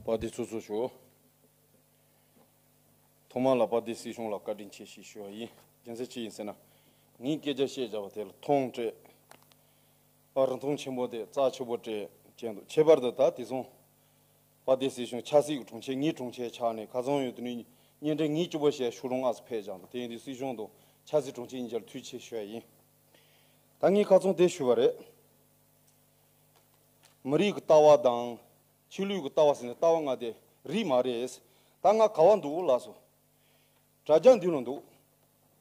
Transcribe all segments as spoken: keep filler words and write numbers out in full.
པ་དེ་ཚོ་ཚོ་ཞུ། ཐོག་མ་ལ་པ་དེ་སྲིད་གཞུང་ལ་བཀའ་དྲིན་ཆེ་ཞེས་ཞུ་བ་ཡིན། རྒྱུ་མཚན་ཅི་ཡིན་ཟེར་ན། ངས་སྐད་ཆ་བཤད་བྱ་བ་དེ་ལ་མཐོང་སྤྲད། ཨ་རིན་ཐང་ཆེན་པོ་དེ་རྩ་ཆེ་པོ་སྤྲད་ཀྱི་འདུག་ཁྱད་པར་དུ་ད་དེ་སོང་། པ་དེ་སྲིད་གཞུང་ཆབ་སྲིད་ཀྱི་དྲུང་ཆེ་ངའི་དྲུང་ཆེ་ཆགས་ནས་ཁ་སང་ཡོད་དུས་ནས་བརྙན་འཕྲིན་ངས་སྐྱིད་པོ་བཤད་ཤུགས་རུང་ཨ་སི་ཕེབས་ཀྱང་འདུག་དེ་ཡིན་དུས་སྲིད་གཞུང་དང་ཆབ་སྲིད་དྲུང་ཆེ་གཉིས་ཆར་ཐུགས་རྗེ་ཆེ་ཞུ་བ་ཡིན། ད་ངས་ཁ་སང་དེ་ཞུ་བ་རེད། མི་རིགས་ཀྱི་ལྟ་བ་དང་། ཆོས་ལུགས་ཀྱི་ལྟ་བ་ཟེར་ནས་ལྟ་བ་ལྔ་དེ་རིགས་མ་རེད། ད་ང་ག་བ་འདུག་ལགས་སོ། དྲ་རྒྱ་འདི་ལ་འདུག་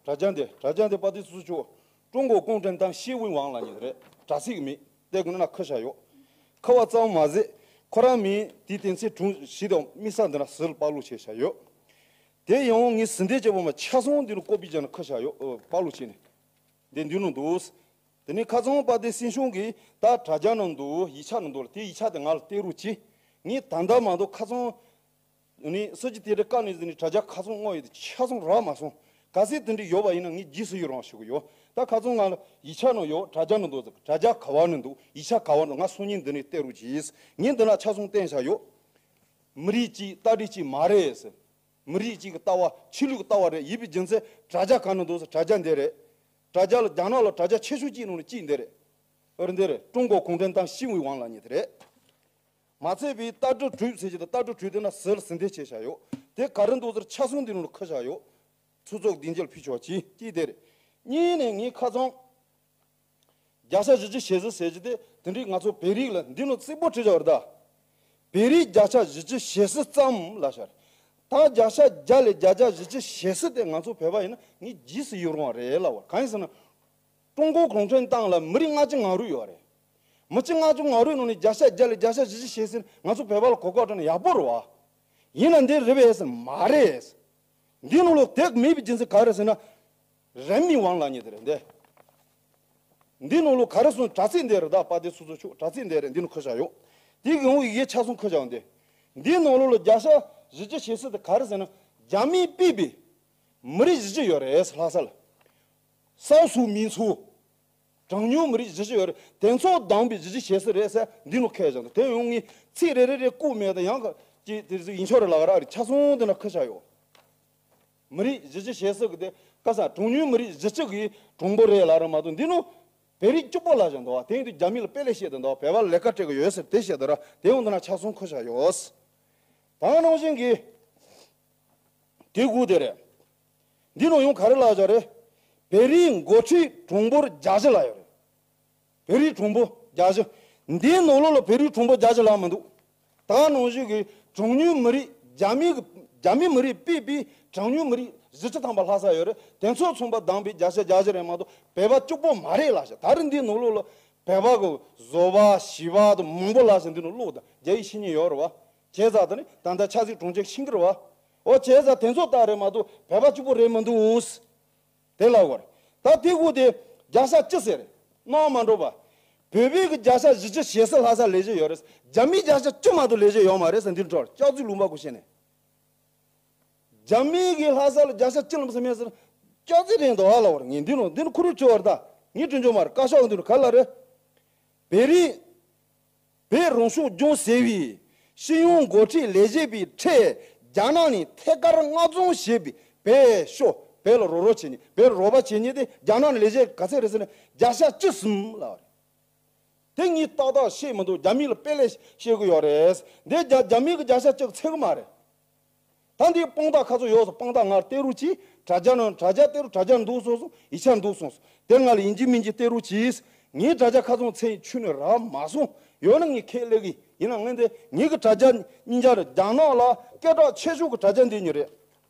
དྲ་རྒྱ་འདི་དྲ་རྒྱ་འདི་པ་ཏི་སུ་ཆོ། 中国共产党新闻网 ལབ་མཁན་རེད། དྲ་ཚིགས་མེད། དེ་གི་ནང་ན་ཁུར་བཞག་ཡོད། ཁུར་བ་ཙམ་མ་ཟད། ཁོ་རང་མིང་དེའི་དོན་ཚན་དྲུང་བཞི་དང་དམིགས་བསལ་འདི་ན་ཟུར་པག་ལུག་བྱས་བཞག་ཡོད། དེ་ཡང་ངས་ཟིན་བྲིས་བྱས་པ་མ་ཆ་ཚང་འདི་ལ་ཀོ་པི་བྱས་ན་ཁུར་བཞག་ཡོད། ཨོ། པག་ལུག་བྱས་ནས། འདི་འདི་ལ་འདུག་དེ་ནས་ཁ་སང་པ་ཏི་སྲིད་གཞུང་གིས་ད་དྲ་རྒྱ་ནང་འདུག་ཡིག་ཆ་ནང་འདུག་ལ་དེ་ཡིག་ཆ་དེ་ང་ལ་སྟེར་རོགས་གྱིས། ངས་ད་ལྟ་མ་གཏོགས་ཁ་སང་ནི་སྲིད་ཇུས་དེ་འདྲ་བཀའ་ནས་ཟིན་ནས་དྲ་རྒྱ་ཁ་སང་བསྔོགས་ཡོད་དེ་ཆ་ཚང་རག་མ་སོང་། གལ་སྲིད་དེ་འདྲ་ཡོད་པ་ཡིན་ན་ངས་རྗེས་སུ་ཡི་རང་ཞུ་གི་ཡོད། ད་ཁ་སང་ང་ལ་ཡིག་ཆ་ནང་ཡོད། དྲ་རྒྱ་ནང་འདུག་ཟེར། དྲ་རྒྱ་ག་བ་ནས་འདུག་ཡིག་ཆ་ག་བ་འདུག་ང་སང་ཉིན་འདི་ནས་སྟེར་རོགས་གྱིས། ངས་འདི་ན་ཆ་ཚང་བསྟན་བཞག་ཡོད། མི་རིགས་གཅིག་ལྟ་གྲུབ་གཅིག་མ་རེད་ཟེར། མི་རིགས་གཅིག་གི་ལྟ་བ་ཆོས་ལུགས་ཀྱི་ལྟ་བ་རེད། ཡིན་པའི་རྒྱུ་མཚན་དྲ་རྒྱ་ག་ནས་འདུག་ཟེར། དྲ་རྒྱ་འདི་རེད། དྲ་རྒྱ་ལ་རྒྱ་ནག་ལ་དྲ་རྒྱ་ཆེ་ཤོས་གཅིག་ནང་ནས་གཅིག་འདི་རེད། ཨོ་རེད། འདི་རེད། 中国共产党新闻网 ལབ་མཁན་དེ་རེད། མ་ཚད་པའི་ལྟ་གྲུབ་གྲོས་ཟེར་གྱི་དང་ལྟ་གྲུབ་གྲོས་དེ་ན་ཟུར་ཟིན་བྲིས་བྱས་བཞག་ཡོད། དེ་ག་རེ་འདུག་ཟེར་ཆ་ཚང་འདི་ནང་ལ་ཁུར་བཞག་ཡོད། ཚོགས་གཙོ་སྡིངས་ཆ་ལ་ཕུལ་ཆོག་གཅིག་གཅིག་དེ་རེད། གཉིས་ནས་ངས་ཁ་སང་བརྒྱ་ཆ་བཞི་བཅུ་ཞེ་གསུམ་ཟེར་གྱི་དེ་དེ་འདྲའི་ང་ཚོ་བོད་རིགས་ལ་འདི་ནང་རྩིས་པོ་བྲིས་བཞག་རེད་ད། བོད་རིགས་བརྒྱ་ཆ་བཞི་བཅུ་ཞེ་གསུམ་ཙམ་ལབ་བཞག་རེད། ད་བརྒྱ་ཆ་བརྒྱ་ལས་བརྒྱ་ཆ་བཞི་བཅུ་ཞེ་གསུམ་དེ་ང་ཚོ་བོད་པ་ཡིན་ན་ངས་རྗེས་སུ་ཡི་རང་རེད་ལབ་པ་རེད། གང་ཡིན་ཟེར་ན། 中国共产党 ལ་མི་རིགས་ལྔ་བཅུ་ང་དྲུག་ཡོད་རེད། མི་རིགས་ལྔ་བཅུ་ང་དྲུག་ནང་ནས་བརྒྱ་ཆ་བརྒྱ་ལས་བརྒྱ་ཆ་བཞི་བཅུ་ཞེ་གསུམ་ང་ཚོ་བོད་པ་ལ་གོ་སྐབས་སྤྲད་ན་ཡག་པོ་རེད་བ། ཡིན་ན་འདི་རེད་པས་ཟེར་མ་རེད། འདི་ནང་ལོགས་དེ་མེད་པའི་རྒྱུ་མཚན་ག་རེ་ཟེར་ན། 人民网 ལབ་མཁན་དེ་རེད་འདི། འདི་ནང་ལོགས་ག་རེ་སོང་། དྲ་ཚིགས་འདི་རེད་ད། པ་དེ་སོ་སོ་ཆོག་དྲ་ཚིགས་འདི་རེད། འདི་ནང་ཁུར་བཞག་ཡོད། དེ་གི་འོག་ཡི་གེ་ཆ་ཚང་ཁུར་བཞག་འདི། འདི་ནང་ལོགས་ལ་བརྒྱ་ཆ་བཞི་བཅུ་ཞེ་གསུམ་དེ་ག་རེ་ཟེར་ན། རྒྱ་མིས་སྤེལ་བའི་མི་རིགས་བཞི་བཅུ་ཡོད་རེད་ལྷ་ས་ལ། 少数民族། གྲངས་ཉུང་མི་རིགས་བཞི་བཅུ་ཡོད་རེད། དེ་ཚོ་བསྡོམས་པའི་བཞི་བཅུ་ཞེ་གསུམ་རེད་ཟེར་འདི་ནང་ཁུར་བཞག་འདུག་དེ་ཡང་ངས་ཚིག་རེ་རེ་རེ་བཀོད་མེད་དང་ཡང་ག་ཅིག་དེ་ཚོ་ཡིན་ཆོག་རེད་ལབ་ར་རེད། ཆ་ཚང་དེ་ན་ཁུར་བཞག་ཡོད། མི་རིགས་བཞི་བཅུ་ཞེ་གསུམ་གི་དེ་ག་ས་གྲངས་ཉུང་མི་རིགས་བཞི་བཅུ་གི་གྲངས་འབོར་རེད་ལབ་ར་མ་གཏོགས་འདི་ནང་བོད་རིགས་གཅིག་པོ་ལབ་བཞག་འདུག་བ། དེ་ཡིན་དུས་རྒྱ་མི་ལ་དཔེ་ལས་བཤད་དུ་འདུག་བ། བོད་པ་ལ་ལས་ཀ་སྤྲད་གི་ཡོད་ཟེར་དེ་བཤད་དུ་ར། དེ་ཡང་འདི་ན་ཆ་ཚང་ཁུར་བཞག་ཡོད། ད་ནང་བཞིན་གི་དེ་དགུ་དེ་རེད། འདི་ནང་ཡང་ག་རེ་ལབ་བཞག་རེད། བོད་རིགས་འགོ་ཁྲིད་གྲངས་འབོར་བརྒྱད་ཅུ་ལབ་ཡོད་རེད། བོད་རིགས་གྲངས་འབོར་བརྒྱད་ཅུ། འདིའི་ནང་ལོགས་ལ་བོད་རིགས་གྲངས་འབོར་བརྒྱད་ཅུ་ལབ་མི་འདུག་ད་ནང་བཞིན་གྱི་གྲངས་ཉུང་མི་རིགས་རྒྱ་མི་གི་རྒྱ་མི་མི་རིགས་སྤེལ་པའི་གྲངས་ཉུང་མི་རིགས་བཞི་བཅུ་ཐམ་པ་ལྷ་ས་ཡོད་རེད། དེ་ཚོ་ཚང་པ་བསྡོམས་པའི་བརྒྱ་ཆ་བརྒྱད་ཅུ་རེད་མ་གཏོགས་བོད་པ་གཅིག་པོ་མ་རེད་ལབ་བཞག་ད་རེས་འདིའི་ནང་ལོགས་ལ་བོད་པ་གི་བཟོ་པ་ཞིག་པ་དང་མང་པོ་ལབ་བཞག་འདི་ནང་བླུགས་དང་རྒྱ་ཡིག་ཤེས་མཁན་ཡོད་རེད་བ། བྱས་ཙང་ད་ནི་ད་ལྟ་ཆབ་སྲིད་དྲུང་ཆེ་ཤེས་ཀྱི་རེད་བ། འོ་བྱས་ཙང་དེ་ཚོ་ལྟར་རེད་མ་གཏོགས་བོད་པ་གཅིག་པོ་རེད་མི་འདུག་དེ་ལ་བར། ད་དེ་གུ་དེ་བརྒྱ་ཆ་བཅུ་ཟེར། སྣང་མ་འགྲོ་བ། བོད་པའི་གི་བརྒྱ་ཆ་བཞི་བཅུ་ཞེ་གསུམ་ལྷ་ས་ལས་བྱེད་ཡོད་རེད། རྒྱ་མིའི་བརྒྱ་ཆ་བཅུ་མ་གཏོགས་ལས་བྱེད་ཡོད་མ་རེད་ཟེར་འདི་འཕྲོར་སྐྱག་རྫུན་ལུང་པ་གུ་བཤད་ནས། རྒྱ་མིའི་གི་ལྷ་ས་ལ་བརྒྱ་ཆ་བཅུ་ལམ་ཟེར་མེད་ཟེར། སྐྱག་རྫུན་རེད་འདུག་ཨ་ལ་བར་ངས་འདི་ནོ་འདི་ནོ་ཁུ་རུ་ཁྲི་བར་ད་ངས་དྲན་ཆོག་མ་རེད། བཀའ་ཤག་འདི་ནོ་ག་ལ་རེད། བོད་རིགས། བོད་རང་སྐྱོང་ལྗོངས་ཟེར་བའི་སྤྱི་ཡོངས་འགོ་ཁྲིད་ལས་བྱེད་པའི་ཁྲོད་རྒྱ་ནག་ནས་ཐད་ཀར་མངགས་རྫོང་བྱས་པའི་བོད་ཤོག་བོད་ལ་རོགས་རོགས་བྱེད་མཁན་བོད་ལ་རོགས་པ་བྱེད་མཁན་དེ་རྒྱ་ནག་ནས་ལས་བྱེད་ག་ཚད་རེད་ཟེར་ན་བརྒྱ་ཆ་བཅུ་གསུམ་ལབ་པ་རེད། དེ་ངས་ཏག་ཏག་བཤད་མི་འདུག་རྒྱ་མི་ལ་དཔེ་ལས་བཤད་གི་ཡོད་རེད། འདི་རྒྱ་རྒྱ་མི་གི་བརྒྱ་ཆ་བཅུ་ཚད་གི་མ་རེད། ད་འདི་དཔང་རྟགས་ཁ་ཚོ་ཡོད་སོང་། དཔང་རྟགས་ང་སྟེར་རོགས་གྱིས། དྲ་རྒྱ་ནང་དྲ་རྒྱ་སྟེར་རོགས། དྲ་རྒྱ་འདུག་སོང་སོང་། ཡིག་ཆ་འདུག་སོང་སོང་། དེ་ང་ལ་ཡིན་གཅིག་མིན་གཅིག་སྟེར་རོགས་གྱིས། ངའི་དྲ་རྒྱ་ཁ་ཚོ་ཚད་ཆུ་ནས་རག་མ་སོང་། ཡོད་ན་ངས་ཁས་ལེན་གི་ཡིན་ན། ངས་འདི་ངའི་གི་དྲ་རྒྱ་སྙིང་རྗེ་རེད། རྒྱ་ནག་ལ་སྐད་གྲགས་ཆེ་ཤོས་གི་དྲ་རྒྱ་འདི་ཉིད་རེད།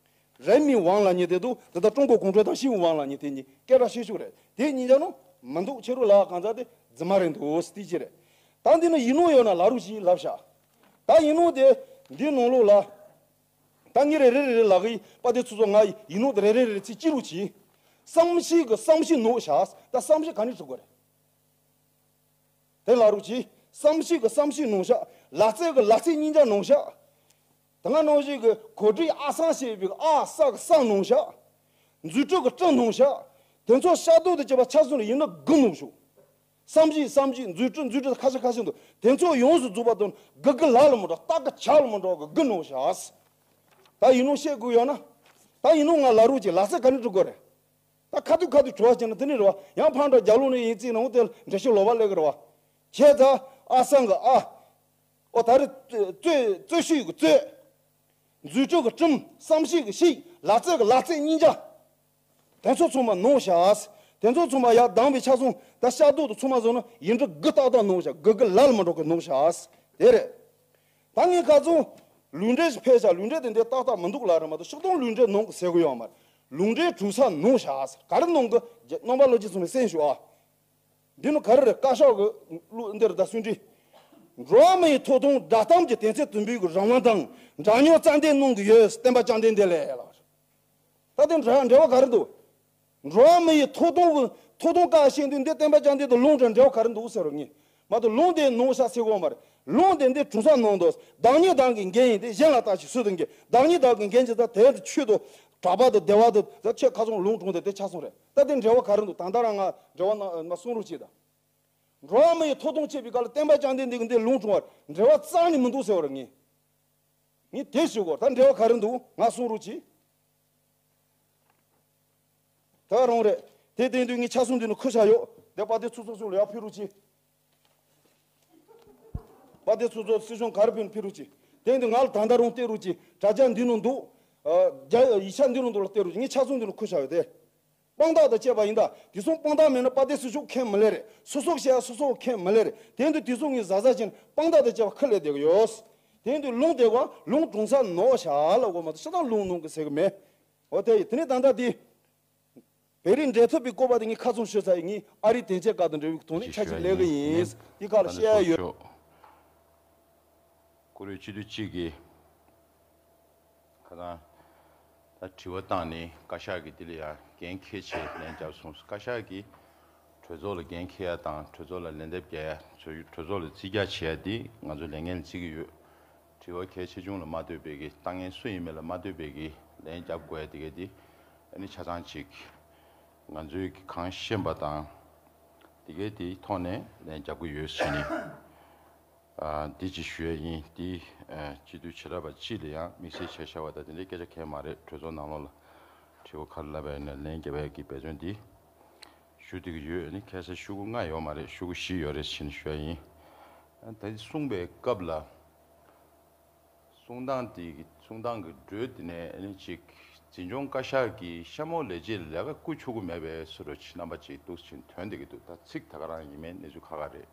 人民网 ལབ་མཁན་དེ་འདུག་དེ་ད་中国共产党新闻网 ལབ་མཁན་དེ་གཉིས་སྐད་གྲགས་ཆེ་ཤོས་རེད། དེ་གཉིས་ཀྱང་ནང་མི་འདུག་ཕྱི་རོལ་ལ་གང་ཟག་དེ་རྫུན་མ་རེད་འདུག་སྟེར་གྱི་རེད། ད་འདི་ནི་ཡིག་ནོར་ཡོད་ན་ལབ་རོགས་གྱིས་ལབ་ཤག་ད་ཡིག་ནོར་དེ་འདི་ནང་ལོགས་ལ། ད་ངས་རེ་རེ་རེ་རེ་ལབ་གི་ཡིན། པ་དེ་ཚོ་ཚོ་ང་ཡིག་ནོར་དེ་རེ་རེ་རེ་རེ་ཚིག་གཅིག་རོགས་གྱིས། བསམ་ཤེས་གི་བསམ་ཤེས་ནོར་ཤག་ད་བསམ་ཤེས་ག་ནས་བྱེད་དགོས་རེད། དེ་ལ་རོགས་གྱིས། བསམ་ཤེས་གི་བསམ་ཤེས་ནོར་ཤག་ལག་རྩལ་གི་ལག་རྩལ་སྙིང་རྗེ་ནོར་ཤག་དེ་སྔ་ནང་བཞིན་གི་གོ་སྒྲིག་ཨ་སང་བྱས་པའི་ཨ་ས་གི་ས་ནོར་ཤག་འཛུལ་ཁྲིད་གི་ཁྲི་ནོར་ཤག་དེ་ཚོ་ཤ་སྟག་ཏུ་བྱས་པ་ཆ་ཚང་ལ་ཡིག་ནོར་དགུ་ནོར་ཤག་བསམ་གཞིག་བསམ་གཞིག་འཛུལ་ཁྲིད་འཛུལ་ཁྲིད་ཁ་ཤས་ཁ་ཤས་འདུག་དེ་ཚོ་ཡོངས་སུ་རྫོགས་པ་དང་དགུ་དགུ་ལ་ལ་མི་འགྲོ། སྟག་གི་ཆ་ལ་མི་འགྲོ་གི་དགུ་ནང་བཞག་ད་ཡིན་ནོ་བཤད་དགོས་ཡོད་ན། ད་ཡིན་ནོ་ང་ལ་རུ་ཅིག་ལ་རྩེ་ག་ནས་འགྲོ་དགོས་རེད། ད་ཁ་ཐུག་ཁ་ཐུག་དྲི་བ་བྱས་ན་དེ་ནི་རེད་བ། ཡང་ཕར་འགྲོ་རྒྱབ་ལོགས་ནས་ཡིན་རྩིས་ན་འོ་དེ་འགྲེལ་བཤད་ལོག་པ་སླེབས་གི་རེད་བ། བྱས་ཙང་ཨ་སང་གི་ཨ། ཨོ་ད་རེ་རྩོད་རྩོད་ཤུགས་ཀྱི་རྩོད། འཛུལ་ཁྲིད་ཀྱི་ཁྲིམས། བསམ་ཤེས་ཀྱི་ཤེས། ལ་རྩེ་གི་ལ་རྩེ་སྙིང་རྗེ། དེ་ཚོ་ཚང་མ་ནང་བཞག་དེ་ཚོ་ཚང་མ་ཡར་ལྡང་བའི་ཆ་ཚང་ད་ཤ་རྡོག་དང་ཚང་མ་བཟོ་ན་ཡིན་འདྲ་དགུ་ཏག་ཏག་ནང་བཞག་དགུ་དགུ་ལ་ལ་མི་འགྲོ་གི་ནང་བཞག་དེ་རེད། ད་ངས་ཁ་ཚང་ལུང་འདྲེན་ཞིག་ཕེབས་ཤག་ལུང་འདྲེན་དེ་འདྲའི་ཏག་ཏག་མི་འདུག་ལ་རེད་མ་གཏོགས་ཤོག་དོང་ལུང་འདྲེན་ནང་གི་ཟེར་གི་ཡོད་མ་རེད། ལུང་འདྲེན་གྲུབ་ས་ནང་བཞག་ག་རེ་ནང་གི་རྣམ་པ་ལོ་རྒྱུས་ཚང་མས་གསན་ཞུ་ཨ། འདི་ནི་ག་རེ་རེད། བཀའ་ཤག་གི་གླུ་འདིར་ད་གསུང་འདྲི། འགྲོ་བ་མི་ཡི་ཐོབ་ཐང་བསྒྲགས་གཏམ་གྱི་དོན་ཚན་དུམ་བུའི་གི་རང་དབང་དང་འདྲ་མཉམ་རྩ་འདེགས་གནང་གི་ཡོད། བསྟན་པ་བཅའ་འདེགས་འདི་ལས་ལགས། ད་དེ་འདྲ་འབྲེལ་བ་ག་རེ་འདུག་འགྲོ་བ་མི་ཡི་ཐོབ་ཐང་གི་ཐོབ་ཐང་བཀའ་བཤད་འདི་འདི་བསྟན་པ་བཅའ་འདེགས་དང་ལུང་འདྲ་འབྲེལ་བ་ག་རེ་འདུག་ཟེར་བ་ངས་མ་གཏོགས་ལུང་དེ་ནང་བཞག་ཟེར་གོ་མ་རེད། ལུང་དེ་འདི་གྲུབ་ས་ནང་དུ་བདག་ཉིད་བདག་གི་འགན་ཡིན་ཏེ་གཞན་ལ་ལྟ་ཞིག་སུ་དང་གི་བདག་ཉིད་བདག་གི་འགན་གྱི་ད་དེར་ཆོས་དང་གྲགས་པ་དང་བདེ་བ་དང་ད་ཆོས་ཁ་ཚང་ལུང་དྲངས་ཏེ་དེ་ཆ་ཚང་རེད། ད་དེ་འབྲེལ་བ་ག་རེ་འདུག་ད་ལྟ་རང་ང་འབྲེལ་བ་ན་མ་གསུང་རོགས་བྱེད་ད། འགྲོ་བ་མི་ཡི་ཐོབ་ཐང་བཅས་པའི་སྐབས་ལ་བསྟན་པ་བཅའ་འདེགས་འདི་གི་འདི་ལུང་དྲངས་པར་འབྲེལ་བ་རྩ་ནས་མི་འདུག་ཟེར་བར་ངས། ངས་དེ་ཞུ་གོ་ད་འབྲེལ་བ་ག་རེ་འདུག་ང་གསུང་རོགས་གྱིས། ད་རང་རེད། དེ་དེ་དུས་ངས་ཆ་གསུང་འདི་ནི་ཁུར་བཞག་ཡོད། དེ་པ་དེ་ཚུགས་ཚུགས་ཚུགས་ལ་ཡར་ཕུལ་རོགས་གྱིས། པ་དེ་ཚུགས་ཚུགས་སྲིད་གཞུང་ག་རེ་ཕུལ་ཕུལ་རོགས་གྱིས། དེ་འདི་ང་ལ་ད་ལྟ་རང་བལྟས་རོགས་གྱིས། དྲ་རྒྱ་འདི་ནང་འདུག་ཨ། རྒྱ་ཡིག་ཆ་འདི་ནང་འདུག་ལ་བལྟས་རོགས་གྱིས། ངས་ཆ་གསུང་འདི་ནི་ཁུར་བཞག་ཡོད་དེ། དཔང་རྟགས་དང་བཅས་པ་ཡིན་ད། དེ་ཚོ་དཔང་རྟགས་མེད་ན་པ་ཏི་སི་ཤོག་ཁེངས་མི་ལེ་རེད། སོ་སོ་བཤད་ཡ་སོ་སོ་ཁེངས་མི་ལེ་རེད། དེ་འདི་དེ་ཚོ་ངས་གཟབ་གཟབ་བྱས་ནས་དཔང་རྟགས་དང་བཅས་པ་ཁ་ལས་བསྡད་གི་ཡོད། དེ་འདི་ལུང་དེ་བ་ལུང་དྲང་ས་ནོ་ཤ་ལ་གོ་མ་གཏོགས་ཤ་དང་ལུང་ནང་གི་ཟེར་གི་མེད། འོ་དེ་ཡིན་དེ་ནས་ད་ལྟ་དེ། བོད་རིགས་འབྲེལ་མཐུད་པའི་བཀོད་པ་དེ་ངས་ཁ་ཚོན་ཤོད་ཚར་ཡིན། ངས་ཨ་རིའི་དོན་ཆེན་སྐབས་དང་འབྲེལ་བའི་ཐོག་ནས་ཕྱག་ཕྱིད་ལས་གི་ཡིན། འདི་ཁ་ལ་བཤད་ཡ་ཡོད། བཀུར་འོས་སྤྱི་འཐུས་གཅིག་གིས་ཁ་སང་ད་དྲི་བ་བཏང་ནས་བཀའ་ཤག་གིས་འདི་ལ་ཡང་འགན་འཁྱེར་བྱས་ལན་བརྒྱབ་སོང་། བཀའ་ཤག་གིས་གྲོས་ཚོགས་ལ་འགན་འཁྱེར་ཡ་དང་གྲོས་ཚོགས་ལ་ལན་འདེབས་རྒྱག་ཡ། གྲོས་ཚོགས་ལ་རྩིས་རྒྱག་བྱེད་ཡ་འདི་ང་ཚོ་ལས་འགན་ལ་བརྩི་གི་ཡོད། དྲི་བ་གལ་ཆེ་ཆུང་ལ་མ་ལྟོས་པའི་གི་ལྟ་ངན་སུ་ཡིན་མིན་ལ་མ་ལྟོས་པའི་གི་ལན་རྒྱབ་དགོས་ཡ་དེ་ག་དེ་ཨ་ནི་ཆ་ཚང་ཅིག་ང་ཚོས་གི་གང་ཤེས་པ་དང་དེ་ག་དེའི་ཐོག་ནས་ལན་རྒྱབ་གི་ཡོད་ཟེར་ནས། ཨ། འདི་ཅིག་ཞུ་ཡ་ཡིན། འདི་ཨ་སྤྱི་འཐུས་བྱེ་བྲག་པ་སྤྱི་ལ་ཡང་དམིགས་བསལ་བྱས་བཞག་པ་དང་དེ་འདྲའི་སྐད་ཆ་གང་ཡང་མ་རེད། གྲོས་ཚོགས་ནང་ལོགས་ལ་དྲི་བ་ག་རེ་ལབ་པ་ཡིན་ན་ལན་རྒྱབ་ཡ་གི་འབད་བརྩོན་འདི་ཞུ་བསྡད་ཀྱི་ཡོད། ཨ་ནི་ཁ་སང་ཤོག་གུ་ལྔ་ཡོད་མ་རེད། ཤོག་གུ་བཞི་ཡོད་རེད་ཟེར་ནས་ཞུ་ཡ་ཡིན། ཨ། ད་གསུངས་པའི་སྐབས་ལ་གསུང་སྟངས་དེ་གསུང་སྟངས་ཀྱི་འགྲོས་དེ་ནས་ཨ་ནི་ཅིག་འཛིན་སྐྱོང་བཀའ་ཤག་གིས་གཤམ་འོག་ལས་བྱེད་ལས་ཀ་བསྐུལ་ཆོག་གི་མེད་པའི་བཟོ་འདྲ་ཅིག་རྣམ་པ་ཅིག་འདུག་ཅིག་ཐོན་བསྡད་ཀྱི་འདུག་ད་ཚིག་ད་ག་རང་ཡིན་མིན་གནས་ཚུལ་ཁག་ཁག་རེད།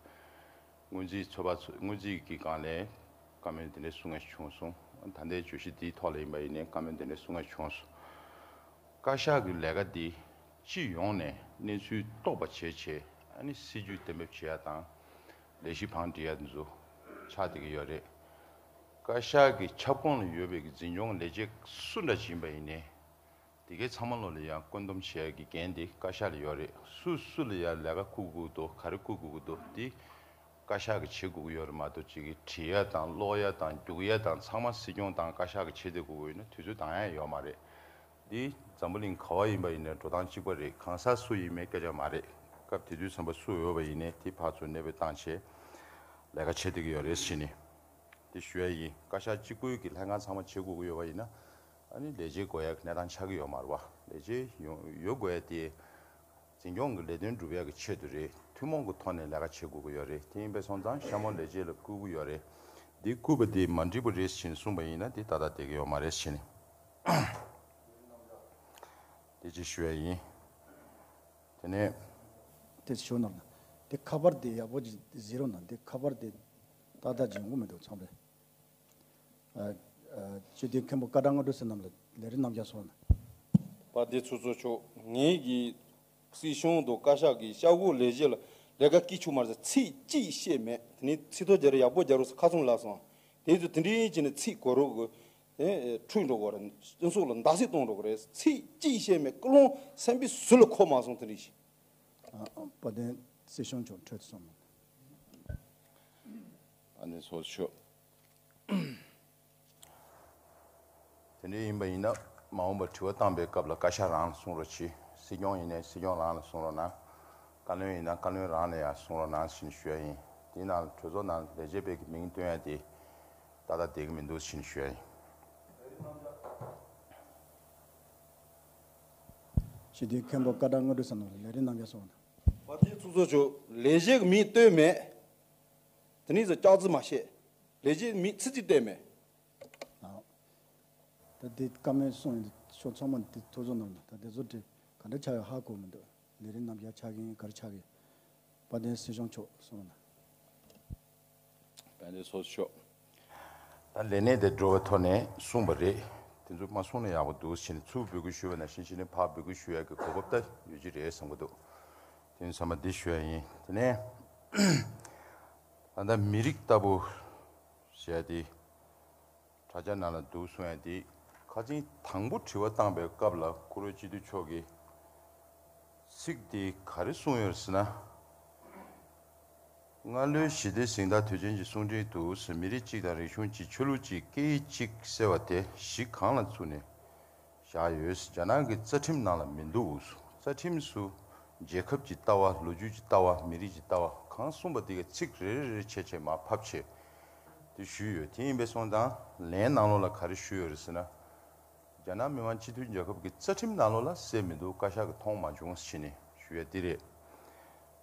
སྔོན་རྩིས་ཚོད་དཔག་ཚོ་སྔོན་རྩིས་ཀྱི་སྒང་ལས་བཀའ་མོལ་དེ་འདྲ་གསུང་ཡ་བྱུང་སོང་། ད་ལྟའི་བརྗོད་གཞི་འདིའི་ཐོག་ལ་ཡིན་པ་ཡིན་ནའི་བཀའ་མོལ་དེ་འདྲ་གསུང་ཡ་བྱུང་སོང་། བཀའ་ཤག་གི་ལས་ཀ་འདི་སྤྱི་ཡོངས་ནས་གནས་ཚུལ་རྟོགས་པ་བྱས་བྱས་ཨ་ནི་སྲིད་ཇུས་གཏན་འབེབས་བྱེད་ཡ་དང་ལས་གཞི་བང་སྒྲིག་ཡ་འདི་ཚོ་ཆགས་བསྡད་ཀྱི་ཡོད་རེད། བཀའ་ཤག་གི་ཁྱབ་ཁོངས་ལ་ཡོད་པའི་གི་འཛིན་སྐྱོང་ལས་བྱེད་སུ་འདྲ་ཞིག་ཡིན་པ་ཡིན་ནའི། དེ་གའི་ཚང་མ་ལོ་ལ་ཡང་བཀོད་འདོམས་བྱེད་ཡ་གི་འགན་དེ་བཀའ་ཤག་ལ་ཡོད་རེད། སུ་སུ་ལ་ཡང་ལས་ཀ་བསྐུར་དགོས་འདུག་ག་རེ་བསྐུར་དགོས་ཀྱི་འདུག་དེ་བཀའ་ཤག་གིས་བྱེད་དགོས་ཀྱི་ཡོད་རེད་མ་གཏོགས་ཅིག་གིས་བྲིས་ཡ་དང་ཀློག་ཡ་དང་རྒྱུག་ཡ་དང་ཚང་མ་སྲིད་སྐྱོང་དང་བཀའ་ཤག་གིས་བྱེད་བསྡད་དགོས་ཀྱི་ཡོད་ན་དུས་ཚོད་འདང་ཡ་ཡོད་མ་རེད། འདི་འཛམ་བུ་གླིང་ག་བ་ཡིན་པ་ཡིན་ནའི་འགྲོ་སྟངས་གཅིག་པ་རེད། གང་ཟག་སུ་ཡིན་མིན་སྐད་ཆ་མ་རེད། སྐབས་དེ་དུས་ཙམ་པ་སུ་ཡོད་པ་ཡིན་ནའི་དེ་ཕར་ཚུར་གནས་སྤོས་བཏང་བྱས་ལས་ཀ་བྱེད་བསྡད་ཀྱི་ཡོད་རེད་ཟེར་ནས་དེ་ཞུ་ཡ་ཡིན། བཀའ་ཤག་གཅིག་པུས་ཀྱི་ལྷན་ཁང་ཚང་མ་བྱེད་དགོས་ཀྱི་ཡོད་པ་ཡིན་ན། ཨ་ནི་ལས་བྱེད་དགོས་ཡ་གི་གནས་སྟངས་ཆགས་ཀྱི་ཡོད་མ་རེད་བ། ལས་བྱེད་ཡོང་ཡོད་དགོས་ཡ་དེ་འཛིན་སྐྱོང་གི་ལས་དོན་སྒྲུབ་ཡ་གི་ཆེད་དུ་རེད། ཐུན་མོང་གི་ཐོག་ནས་ལས་ཀ་བྱེད་དགོས་ཀྱི་ཡོད་རེད། དེ་ཡིན་པས་སོང་ཙང་གཤམ་འོག་ལས་བྱེད་ལ་བསྐུལ་གྱི་ཡོད་རེད། འདི་བསྐུལ་བ་དེ་མ་འགྲིག་པ་རེད་ཟེར་ནས་གསུངས་པ་ཡིན་ན་དེ་ཏག་ཏག་བསྡད་ཀྱི་ཡོད་མ་རེད་ཟེར་ནས། དེ་ཅིག་ཞུ་ཡ་ཡིན། དེ་ནས། དེ་ཞུ་ན་ལ། དེ་ཁ་པར་དེ་ཡག་པོ་ཅིག་གཟིགས་རོགས་གནང་། དེ་ཁ་པར་དེ་ཏག་ཏག་ཅིག་ཡོང་གི་མི་འདུག་ཚང་མས། ཨ། ཨ། སྤྱི་འཐུས་མཁན་པོ་སྐར་གྲངས་ལྔ་དྲུག་ཟེར་རྣམས་ལ་ལས་རིམ་རྣམས་ཀྱང་གསུངས་ན། པ་དེ་ཚོ་ཚོ་ཆོག་ངེད་ཀྱིས་སྲིད་གཞུང་དང་བཀའ་ཤག་གིས་ཤ་འགུག་ལས་བྱེད་ལ་ལས་ཀ་སྐྱིད་ཆུ་མར་ཟེར་ཚིག་གཅིག་བཤད་མེད། དེ་ནས་ཚིག་ཐོ་རྒྱ་རེ་ཡག་པོ་རྒྱ་རུ་ཁ་ཚོན་ལ་སོང་། དེ་ཚོ་དེ་འདྲའི་བྱས་ནས་ཚིག་གོ་རོགས་གི་དེ་འཁྲུག་འགྲོ་གི་རེད། སྤྱི་ཚོགས་ལ་འདག་སེ་གཏོང་འགྲོ་གི་རེད། ཚིག་གཅིག་བཤད་མེད། ཀུན་སློང་སེམས་པའི་ཟུར་ལ་འཁོར་མ་སོང་དེ་འདྲའི་ཞིག་ཨ། དཔལ་ལྡན་སྲིད་སྐྱོང་མཆོག་འཕྲོས་སོང་། ཨ་ནི་སོ་ཆོག་དེ་འདྲ་ཡིན་པ་ཡིན་ན་མ་འོངས་པར་དྲི་བ་བཏང་པའི་སྐབས་ལ་བཀའ་ཤག་རང་ལ་གསུང་རོགས་གྱིས། སྲིད་སྐྱོང་ཡིན་ནའི་སྲིད་སྐྱོང་རང་ལ་གསུང་རོགས་གནང་། བཀའ་བློན་ཡིན་ན་བཀའ་བློན་རང་ལ་ཡང་གསུང་རོགས་གནང་ཞེས་ཞུ་ཡ་ཡིན། དེའི་ནང་གྲོས་ཚོགས་ནང་ལས་བྱེད་པའི་གི་མིང་བཏོན་ཡ་དེ་ཏག་ཏག་བསྡད་ཀྱི་མི་འདུག་ཞེས་ཞུ་ཡ་ཡིན། ཞི་བདེའི་མཁན་པོ་བཀའ་བྲག་དངོས་གྲུབ་ཟེར་ནོ་ལ་ལས་རིམ་རྣམ་རྒྱལ་སོང་། པར་དེ་ཚོགས་གཙོ་མཆོག་ལས་བྱེད་ཀྱི་མིང་བཏོན་མེད། དེ་ནས་ཟེར་སྐྱག་རྫུན་མ་བཤད། ལས་བྱེད་མིང་ཚིག་གཅིག་བཏོན་མེད། ཨ། ད་དེ་བཀའ་མོལ་གསུངས་ཡིན། ཕྱོགས་ཚང་མ་དེ་ཐུགས་ཚོར་གནང་། ད་དེ་ཚོ་དེ་ག་འདྲ་ཆགས་ཡོད་ཧ་གོ་མི་འདུག་ལས་རིམ་རྣམ་རྒྱལ་ཆགས་ཀྱི་ཡིན་ག་རེ་ཆགས་ཀྱི་ཡིན། དཔལ་ལྡན་སྲིད་སྐྱོང་མཆོག་གསུངས་ན། དཔལ་ལྡན་ཚོགས་གཙོ་མཆོག་ད་ལས་གནས་དེ་འགྲོ་བའི་ཐོག་ནས་གསུངས་པ་རེད། དེ་ཚོ་མ་གསུངས་ན་ཡག་པོ་འདུག་ཕྱིན་ནས་ཚུར་འབོད་སྐུལ་ཞུས་པ་ནང་བཞིན་ཕྱིན་ནས་ཕར་འབོད་སྐུལ་ཞུ་ཡག་གི་གོ་སྐབས་ད་ཡོད་ཀྱི་རེད་བསམ་གྱི་འདུག་དེ་ཚང་མ་འདི་ཞུ་ཡ་ཡིན། དེ་ནས་ད་ལྟ་མི་རིགས་ལྟ་བུ་ཟེར་ཡ་དེ། དྲ་རྒྱ་ནང་ལ་འདུག་གསུང་ཡ་དེ། ཁ་སང་དང་པོ་དྲི་བ་བཏང་པའི་སྐབས་ལ་བཀུར་འོས་སྤྱི་འཐུས་མཆོག་གིས་ཚིག་དེ་ག་རེ་གསུངས་ཡོད་ཟེར་ན། སྔ་ལོའི་ཞི་བདེའི་གཟེངས་རྟགས་དུས་ཆེན་གྱི་གསུང་འཕྲིན་དུ་མི་རིགས་གཅིག་དང་རིག་གཞུང་གཅིག་ཆོས་ལུགས་གཅིག་སྐད་ཡིག་གཅིག་ཟེར་བ་དེ་གཞི་གང་ལ་བཙུགས་ནས་བཞག་ཡོད། རྒྱ་ནག་གི་རྩ་ཁྲིམས་ནང་ལ་མི་འདུག་རྩ་ཁྲིམས་སུ་རྒྱལ་ཁབ་ཀྱི་ལྟ་བ། ལོ་རྒྱུས་ཀྱི་ལྟ་བ། མི་རིགས་ཀྱི་ལྟ་བ་གང་གསུངས་པ་དེ་གའི་ཚིག་རེ་རེ་རེ་བྱས་བྱས་མར་ཕབ་བྱས། དེ་ཞུས་ཡོད། དེ་ཡིན་པའི་སོང་ཙང་ལན་ནང་ལོགས་ལ་ག་རེ་ཞུས་ཡོད་རེད་ཟེར་ན། རྒྱ་ནག་མི་དམངས་སྤྱི་མཐུན་རྒྱལ་ཁབ་ཀྱི་རྩ་ཁྲིམས་ནང་ལོགས་ལ་གསལ་མི་འདུག་བཀའ་ཤག་གིས་མཐོང་མ་བྱུང་ཟེར་ནས་ཞུ་ཡ་འདི་རེད།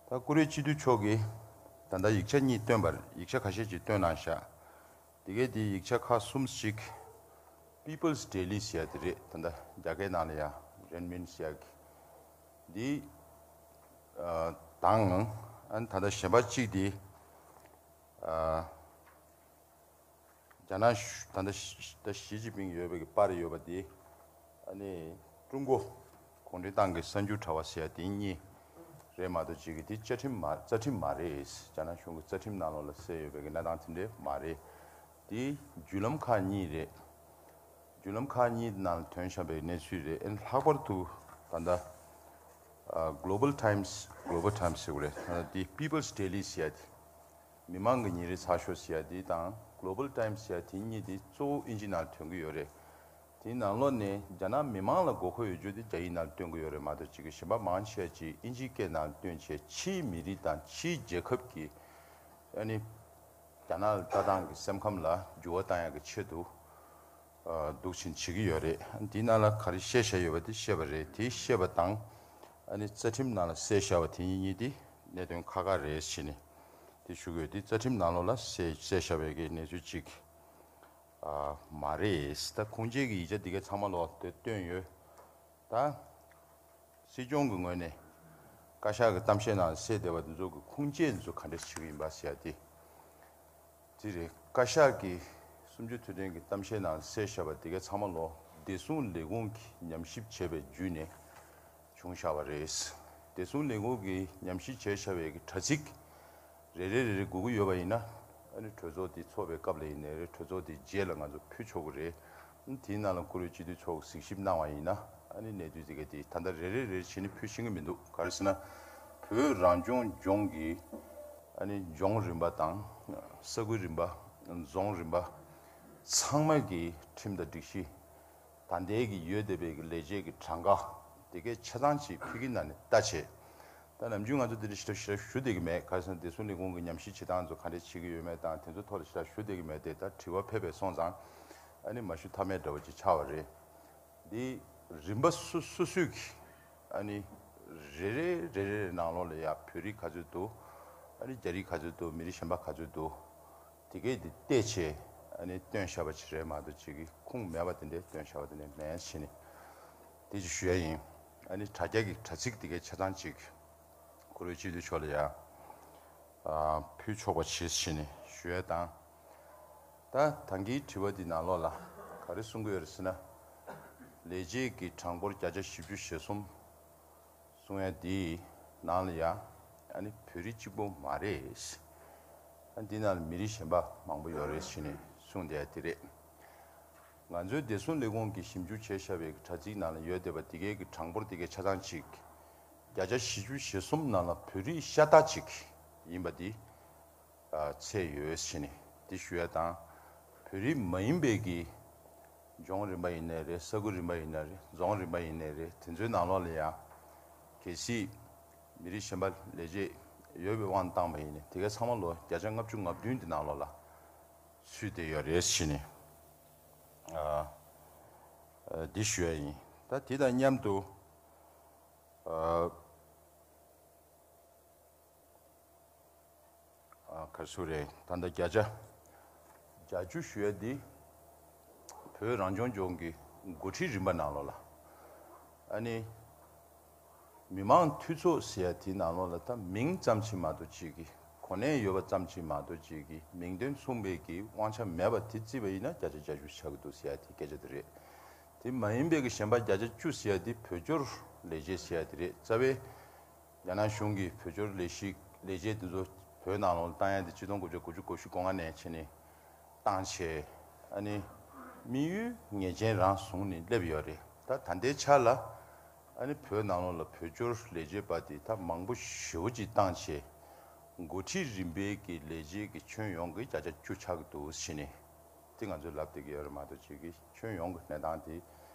ད་བཀུར་འོས་སྤྱི་འཐུས་མཆོག་གིས་ད་ལྟ་ཡིག་ཆ་གཉིས་བཏོན་པར། ཡིག་ཆ་ཁ་ཤས་ཅིག་བཏོན་གནང་བཞག་དེ་གའི་དེ་ཡིག་ཆ་ཁག་གསུམ་ཞིག People's Daily ཟེར་ཡ་དེ་རེད། ད་ལྟ་རྒྱ་སྐད་ནང་ལ་ཡ་Renmin ཟེར་ཡ་གི་འདི་དང་། ཨ་ནི་ད་ལྟ་གཞན་པ་གཅིག་དེ། རྒྱ་ནག་གཞུང་ད་ལྟ་ཞི་ད་ཞི་ཅིན་ཕིང་ཡོད་པའི་གི་པར་རེ་ཡོད་པ་དེ། ཨ་ནི་ཀྲུང་གོ་གུང་ཁྲན་ཏང་གི་གསར་འགྱུར་དྲ་བ་ཟེར་ཡ་དེ་གཉིས་རེད་མ་གཏོགས་གཅིག་གི་དེ་བཅའ་ཁྲིམས་མ་རྩ་ཁྲིམས་མ་རེད། རྒྱ་ནག་གཞུང་གི་རྩ་ཁྲིམས་ནང་ལོགས་ལ་གསལ་ཡོད་པའི་གི་གནས་སྟངས་དེ་འདྲས་མ་རེད། དེ་བརྒྱུད་ལམ་ཁག་གཉིས་རེད། བརྒྱུད་ལམ་ཁག་གཉིས་ནང་ཐོན་བཞག་པའི་གནས་ཚུལ་རེད། ཨ་ནི་ལྷག་པར་དུ་ད་ལྟ་Global Times Global Times ཟེར་དགོས་རེད། ད་ལྟ་དེ་People's Daily ཟེར་ཡ་དེ། མི་མང་གི་ཉིན་རེའི་ཚགས་ཤོག་ཟེར་ཡ་དེ་དང་Global Times ཟེར་ཡ་དེ་གཉིས་དེ་གཙོ་བོ་ཨིན་ཇི་ནང་ཐོན་གྱི་ཡོད་རེད། དེའི་ནང་ལོགས་ནས་རྒྱ་ནག་མི་མང་ལ་དགོས་མཁོ་ཡོད་རྒྱུ་དེ་རྒྱ་ཡིག་ནང་སྟོན་གྱི་ཡོད་རེད་མ་གཏོགས་གཅིག་གི་གཞན་པ་མང་ཆེ་ཅིག་ཨིན་ཇིའི་སྐད་ནང་སྟོན་བྱས་ཕྱིའི་མི་རིགས་དང་ཕྱིའི་རྒྱལ་ཁབ་ཀྱི་ཨ་ནི་རྒྱ་ནག་ལ་ལྟ་སྟངས་ཀྱི་སེམས་ཁམས་ལ་འགྱུར་བ་བཏང་ཡག་གི་ཆེད་དུ་འདུག་ཕྱིན་བྱེད་ཀྱི་ཡོད་རེད། དེའི་ནང་ལ་ག་རེ་བཤད་བཞག་ཡོད་པ་དེ་བཤད་པ་རེད། དེ་བཤད་པ་དང་ཨ་ནི་རྩ་ཁྲིམས་ནང་ལ་གསལ་བཞག་པ་དེ་གཉིས་གཉིས་དེ་གནད་དོན་ཁག་ཁག་རེད་ཟེར་ནས་དེ་ཞུ་གི་ཡོད། དེ་རྩ་ཁྲིམས་ནང་ལོགས་ལ་གསལ་གསལ་བཞག་པའི་གི་གནས་ཚུལ་ཅིག་ཨ་མ་རེད། ད་ཁུངས་སྐྱེལ་གྱི་ཡིག་ཆ་འདི་གའི་ཚང་མ་ལོག་དེ་བཏོན་ཡོད། ད་སྲིད་སྐྱོང་གི་ངོས་ནས་བཀའ་ཤག་གི་གཏམ་བཤད་ནང་གསལ་བསྡད་པ་འདི་ཚོ་གི་ཁུངས་སྐྱེལ་འདི་ཚོ་ག་འདྲས་བྱེད་ཀྱི་ཡིན་པ་ཟེར་ཡ་དེ། དེ་རེད། བཀའ་ཤག་གིས་གསུམ་བཅུ་དུས་དྲན་གྱི་གཏམ་བཤད་ནང་གསལ་བཞག་པ་དེ་གའི་ཚང་མ་ལོ་བདེ་སྲུང་ལས་ཁུངས་ཀྱིས་ཉམས་ཞིབ་བྱས་པའི་བརྒྱུད་ནས་བྱུང་བཞག་པ་རེད། བདེ་སྲུང་ལས་ཁུངས་ཀྱིས་ཉམས་ཞིབ་བྱས་བཞག་པའི་གི་དྲ་ཚིགས་རེ་རེ་རེ་རེ་དགོས་ཀྱི་ཡོད་པ་ཡིན་ན། ཨ་ནི་གྲོས་ཚོགས་དེ་ཚོགས་པའི་སྐབས་ལ་ཡིན་ནའི་རེད། གྲོས་ཚོགས་དེ་རྗེས་ལ་ང་ཚོ་ཕུལ་ཆོག་གི་རེད། དེའི་ནང་ལ་བཀུར་འོས་སྤྱི་འཐུས་མཆོག་གིས་གཟིགས་ཞིབ་གནང་བ་ཡིན་ན། ཨ་ནི་གནས་ཚུལ་དེ་ག་དེ་ད་ལྟ་རེ་རེ་རེ་བྱས་ནས་ཕུལ་ཤེས་ཀྱི་མི་འདུག་ག་རེ་ཟེར་ན། བོད་རང་སྐྱོང་ལྗོངས་ཀྱི་ཨ་ནི་ལྗོངས་རིམ་པ་དང་ས་ཁུལ་རིམ་པ། རྫོང་རིམ་པ་ཚང་མ་གི་ཁྲིམས་དང་སྒྲིག་གཞི་ད་ལྟའི་གི་ཡོད་བསྡད་པའི་གི་ལས་བྱེད་ཀྱི་གྲངས་ཀ་དེ་གའི་ཆ་ཚང་ཅིག་ཕུལ་གྱི་ན་ནི་ལྟ་བྱེད། ད་ནམ་རྒྱུན་ང་ཚོ་འདི་འདྲ་ཞེ་དྲག་ཞེ་དྲག་ཞུ་བསྡད་ཀྱི་མེད། ག་རེ་ཟེར་ན་བདེ་སྲུང་ལས་ཁུངས་ཀྱི་ཉམས་ཞིབ་བྱེད་སྟངས་ཚོ་ག་འདྲས་བྱེད་ཀྱི་ཡོད་མེད་དང་དེ་ཚོའི་ཐོག་ལ་ཞེ་དྲག་ཞུ་བསྡད་ཀྱི་མེད་དེ། ད་དྲི་བ་ཕེབས་པས་སོང་ཙང་ཨ་ནི་མ་ཞུ་ཐབས་མེད་འདྲ་བོ་ཅིག་ཆགས་པ་རེད། འདི་རིམ་པ་སོ་སོ་སོས་ཀྱི་ཨ་ནི་རེ་རེ་རེ་རེ་ནང་ལོགས་ལ་ཡ་བོད་རིགས་ག་ཚོད་འདུག་ཨ་ནི་རྒྱ་རིགས་ག་ཚོད་འདུག་མི་རིགས་གཞན་པ་ག་ཚོད་འདུག་དེ་གས་དེ་བལྟས་བྱས་ཨ་ནི་བཏོན་བཞག་པ་ཅིག་རེད་མ་གཏོགས་ཅིག་གི་ཁུངས་མེད་པ་དེ་འདྲས་བཏོན་བཞག་པ་དེ་འདྲས་མེད་ཟེར་ནས་དེ་ཅིག་ཞུ་ཡ་ཡིན། ཨ་ནི་དྲ་རྒྱ་གི་དྲ་ཚིགས་དེ་གའི་ཆ་ཚང་ཅིག་བཀུར་འོས་སྤྱི་འཐུས་མཆོག་ལ་ཡ་ཨ་ཕུལ་ཆོག་པ་བྱེད་ཟེར་ནས་ཞུ་ཡ་དང་། ད་ད་གིན་དྲི་བ་འདི་ནང་ལོགས་ལ་ག་རེ་གསུང་གི་ཡོད་རེད་ཟེར་ན། ལས་བྱེད་ཀྱི་གྲངས་འབོར་བརྒྱ་ཆ་བཞི་བཅུ་ཞེ་གསུམ་གསུང་ཡ་འདིའི་ནང་ལ་ཡ་ཨ་ནི་བོད་རིགས་གཅིག་པོ་མ་རེད། ཨ་འདི་ནང་ལ་མི་རིགས་གཞན་པ་མང་པོ་ཡོད་རེད་ཟེར་ནས་གསུངས་བསྡད་ཡ་དེ་རེད། ང་ཚོའི་བདེ་སྲུང་ལས་ཁུངས་ཀྱིས་ཞིབ་འཇུག་བྱས་བཞག་པའི་དྲ་ཚིགས་ནང་ལ་ཡོད་བསྡད་པ་དེ་གའི་གི་གྲངས་འབོར་དེ་གའི་ཆ་ཚང་གཅིག་བརྒྱ་ཆ་བཞི་བཅུ་ཞེ་གསུམ་ནང་ལ་བོད་རིགས་ཤ་སྟག་ཅིག་ཡིན་པ་འདི་ཨ་ཚད་ཡོད་ཟེར་ནས་འདི་ཞུ་ཡ་དང་། བོད་རིགས་མ་ཡིན་པའི་གི་ལྗོངས་རིམ་པ་ཡིན་ནའི་རེད། ས་ཁུལ་རིམ་པ་ཡིན་ནའི་རེད། རྫོང་རིམ་པ་ཡིན་ནའི་རེད། དེ་ཚོའི་ནང་ལོགས་ལ་ཡང་གལ་སྲིད་ མི་རིགས་གཞན་པ་ལས་བྱེད་ཡོད་པའི་དབང་བཏང་བ་ཡིན་ནའི་དེ་གའི་ཚང་མ་ལོ་བརྒྱ་ཆ་ལྔ་བཅུ་ང་བདུན་དེ་ནང་ལོགས་ལ་ཚུད་བསྡད་ཡོད་རེད་ཟེར་ནས། ཨ། ཨ། འདི་ཞུ་ཡ་ཡིན། ད་དེ་དང་མཉམ་དུ། ཨ། ཨ། ག་རེ་ཟེར་དགོས་རེད། ད་ལྟ་བརྒྱ་ཆ་བརྒྱད་ཅུ་ཞུ་ཡ་འདི་བོད་རང་སྐྱོང་ལྗོངས་ཀྱི་འགོ་ཁྲིད་རིམ་པ་ནང་ལོགས་ལ། ཨ་ནི། མི་དམངས་འཐུས་ཚོགས་ཟེར་ཡ་དེའི་ནང་ལོགས་ལ་ད་མིང་ཙམ་ཞིག་མ་གཏོགས་ཅིག་གི་གོ་གནས་ཡོད་པ་ཙམ་ཞིག་མ་གཏོགས་ཅིག་གི་མིང་དོན་མཚུངས་པའི་གི་དབང་ཆ་མེད་པ་དེ་བརྩིས་པ་ཡིན་ན་བརྒྱ་ཆ་བརྒྱད་ཅུ་ཆགས་ཀྱི་འདུག་ཟེར་ཡ་དེ་སྐད་ཆ་དེ་རེད། དེ་མ་ཡིན་པའི་གི་གཞན་པ་བརྒྱ་ཆ་བཅུ་ཟེར་ཡ་དེ་བོད་སྐྱོར་ལས་བྱེད་ཟེར་ཡ་དེ་རེད། རྩ་བའི་རྒྱ་ནག་གཞུང་གིས་བོད་སྐྱོར་ལས་གཞི་ལས་བྱེད་དེ་ཚོ་བོད་ནང་ལོགས་བཏང་ཡ་དེ་ཆིག་སྟོང་དགུ་བརྒྱ་དགུ་བཅུ་གོ་བཞི་གོ་ལྔ་ནས་བྱས་ནས་བཏང་བྱས། ཨ་ནི་དམིགས་ཡུལ་ངེས་ཅན་རང་བཟུང་ནས་སླེབས་ཡོད་རེད། ད་ད་ལྟའི་ཆ་ལ་ཨ་ནི་བོད་ནང་ལོགས་ལ་བོད་སྐྱོར་ལས་བྱེད་པ་དེ་ད་མང་པོ་ཞེ་པོ་ཅིག་བཏང་བྱས། འགོ་ཁྲིད་རིམ་པའི་གི་ལས་བྱེད་ཀྱི་ཁྱོན་ཡོངས་ཀྱི་བརྒྱ་ཆ་བཅུ་ཆགས་ཀྱི་འདུག་ཟེར་ནས་དེ་ང་ཚོས་ལབ་བསྡད་ཀྱི་ཡོད་རེད་མ་གཏོགས་ཅིག་གི་ཁྱོན་ཡོངས་ཀྱི་གནས་སྟངས་དེ་